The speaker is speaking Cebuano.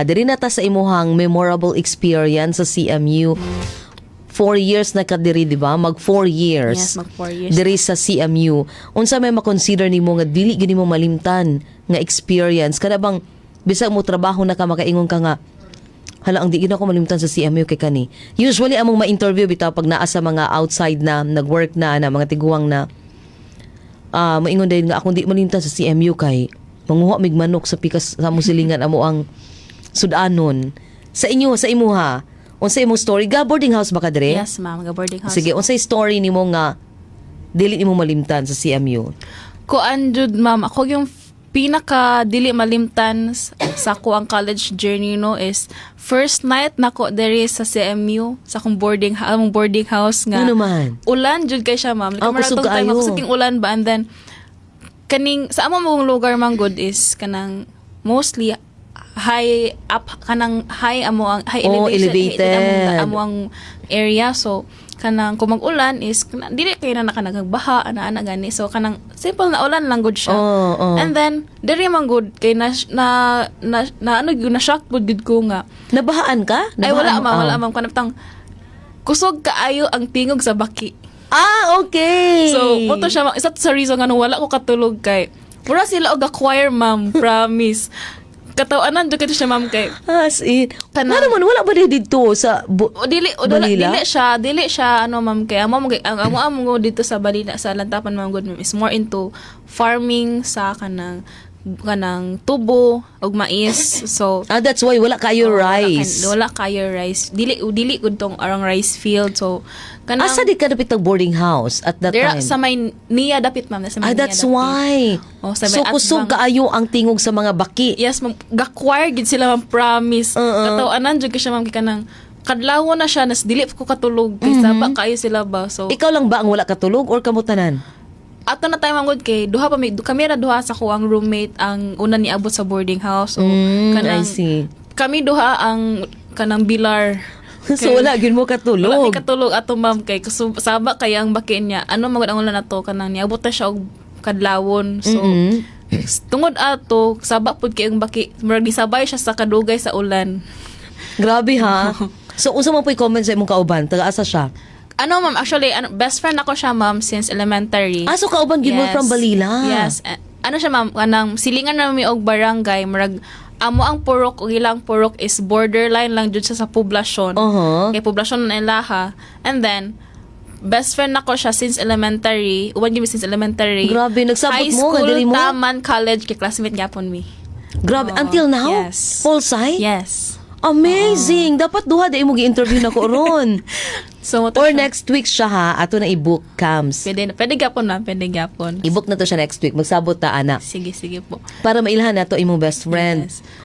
Diri na ta sa imuhang memorable experience sa CMU. 4 years na ka diri, di ba? Mag 4 years. Yes, mag 4 years. Diri sa CMU. Unsa may makonsider nimo nga dili gyud nimo malimtan nga experience? Kana bang bisag mo trabaho na ka, makaingon ka nga, "Hala, ang di gyud ako malimtan sa CMU kay kani." Usually among ma-interview bitaw pag naa sa mga outside na nag-work na na mga tiguang na, maingon din nga, "Akong di malimtan sa CMU kay manguha mig manok sa pikas sa among silingan, amo ang sudanon." Sa inyo, sa imuha, unsa imong story? Ga boarding house ba ka dire? Yes, ma'am. Ga boarding house. Sige, unsay story nimo nga dili nimo malimtan sa CMU? Kuan jud, ma'am, ako yung pinaka dili malimtan sa ako ang college journey, no, is first night nako diri sa CMU sa akong boarding among boarding house nga Ano man? Ulan jud kay siya, ma'am. Like, Ah, kusog murag tong time kaayo. ako sa ulan ba, and then kaning sa amo mong lugar man gud is kanang mostly high up, kanang high amo ang high Oh, elevation. elevated. Amo ang area, so kanang kung mag-ulan is kanang, dili kay na nakanagbaha ana ana gani, so kanang simple na ulan lang gud siya. Oh. And then diri man gud kay na na na, na ano gyud, na shock gud gud ko nga Nabahaan ka? Ay, wala Nabahaan mo? ma'am, wala, ma'am, kanang tang kusog kaayo ang tingog sa baki. Ah, okay. So, mao to siya, ma'am. Isa to sa reason nga wala ko katulog kay mura sila og choir, ma'am, promise. Katawanan jud kaayo siya, ma'am, kay As in. Kanang- Nga naman, wala ba dito sa O, dili o, dili, Balila? Dili siya ano, ma'am, kay amo ang amo amo dito sa Balila, sa Lantapan, ma'am gud, ma'am, is more into farming sa kanang tubo ug mais. So Ah, that's why wala kayo oh, wala rice. Wala kayo rice. Dili gud tong arang rice field. So kanang Asa di ka dapit ng boarding house at that dira time? sa may niya dapit, ma'am, sa may Ah, niya that's dapit. why. Oh, sa may So, kusog atbang. kaayo ang tingog sa mga baki. Yes, ma'am. Ga-choir gid sila, ma'am, promise. Oo. Katawanan jud kay siya, ma'am, kay kanang kadlaw na siya nas dili ko katulog kay saba kaayo sila ba. So Ikaw lang ba ang wala katulog or kamutanan? Ato na tayo, manggod, kay duha pa mi kami ra duha sa ko ang roommate ang una niabot sa boarding house. So I see. Kami duha ang kanang bilar. So, wala gyud mo Wala katulog. mi katulog ato, ma'am, kay saba kay ang baki niya. Ano magud ang ulan nato, kanang niabot na siya og kadlawon. So tungod ato saba pud kay ang baki, murag gisabay siya sa kadugay sa ulan. Grabe ha. So, unsa man po'y comment sa imong kauban? Taga-asa siya? Ano, ma'am, actually ano, best friend ako siya, ma'am, since elementary. Ah, so kauban gyud mo from Balila. Yes. Eh, ano siya, ma'am, kanang silingan na mi og barangay, murag amo ang purok ug ilang purok is borderline lang jud siya sa poblasyon. Kay poblasyon na ilaha. And then best friend nako siya since elementary. Uban gyud mi since elementary. Grabe, nagsabot High mo nga school, diri mo? Taman, college, kay classmate gyapon mi. Grabe, Oo, until now? Yes. Polsci? Yes. Amazing! Dapat duha da imo gi-interview nako ron. So, mo to Or siya. next week siya ha, ato na i-book cams. Pwede, pwede gyapon, ma'am, pwede gyapon. I-book na to siya next week. Magsabot ta ana. Sige, sige po. Para mailhan nato imong best friend. Yes.